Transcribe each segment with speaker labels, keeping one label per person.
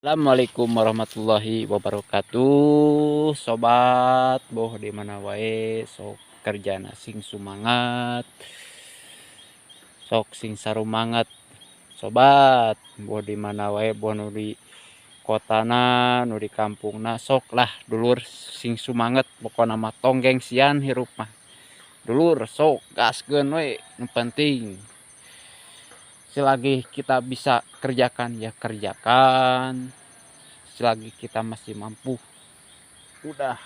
Speaker 1: Assalamualaikum warahmatullahi wabarakatuh, sobat. Boh di mana wae, sok kerjana sing sumangat, sok sing sarumanget, sobat. Boh di mana wae, boh nu di kotana, nu di kampungna, sok lah dulur, sing sumanget. Pokona mah tong gengsian hirup mah, dulur. Sok gaskeun we. Nu penting selagi kita bisa kerjakan ya kerjakan, selagi kita masih mampu. Udah,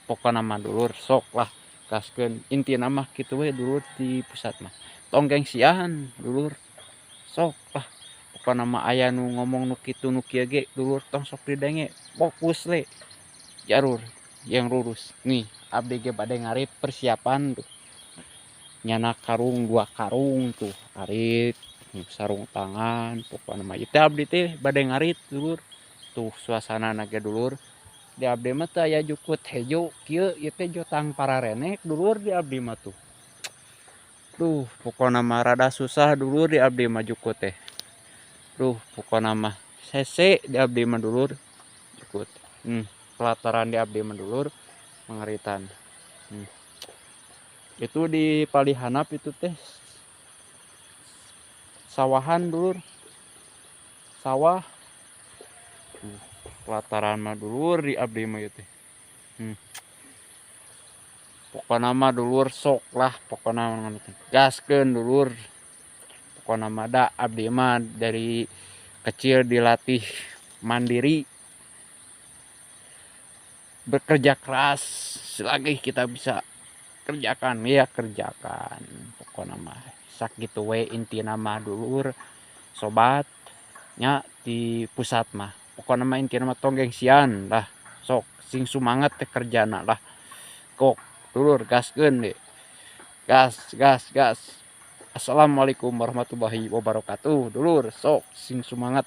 Speaker 1: pokoknya mah dulur, sok lah gaskeun. Intina mah kitu we, dulur. Di pusat mah tong gengsian, dulur. Sok lah, pokokna mah aya nu ngomong nu kitu nu kieu ge, dulur, tong sok didenge. Fokus le jalur yang lurus. Nih, abdi ge bade ngarit, persiapan tuh, nyandak karung, dua karung tuh arit, sarung tangan. Pokokna mah itu abdi teh bade ngarit, dulur. Tuh suasana ge, dulur. Di abdi mah teu aya jukut hejo kieu, ieu teh jotang pararenek, dulur, di abdi mah tuh. Duh, pokokna mah rada susah, dulur, di abdi mah jukut teh. Duh, pokokna mah hese di abdi mah, dulur, jukut. Pelataran di abdi mah, dulur, mangaritan. Itu di palihanap itu teh sawahan, dulur, sawah. Tuh, pelataran mah, dulur, di abdi mah ieu teh. Pokokna mah dulur, sok lah, pokokna mah gaskeun, dulur. Pokokna mah da abdi mah dari kecil dilatih mandiri, bekerja keras. Selagi kita bisa kerjakan ya kerjakan. Pokokna mah sakitu we intina mah, dulur, sobat nya di pusat mah. Pokokna mah intina mah tong gengsian lah. Sok sing sumanget teh kerjana lah. Kok dulur, gaskeun deh, gas gas gas. Assalamualaikum warahmatullahi wabarakatuh, dulur. Sok sing sumanget.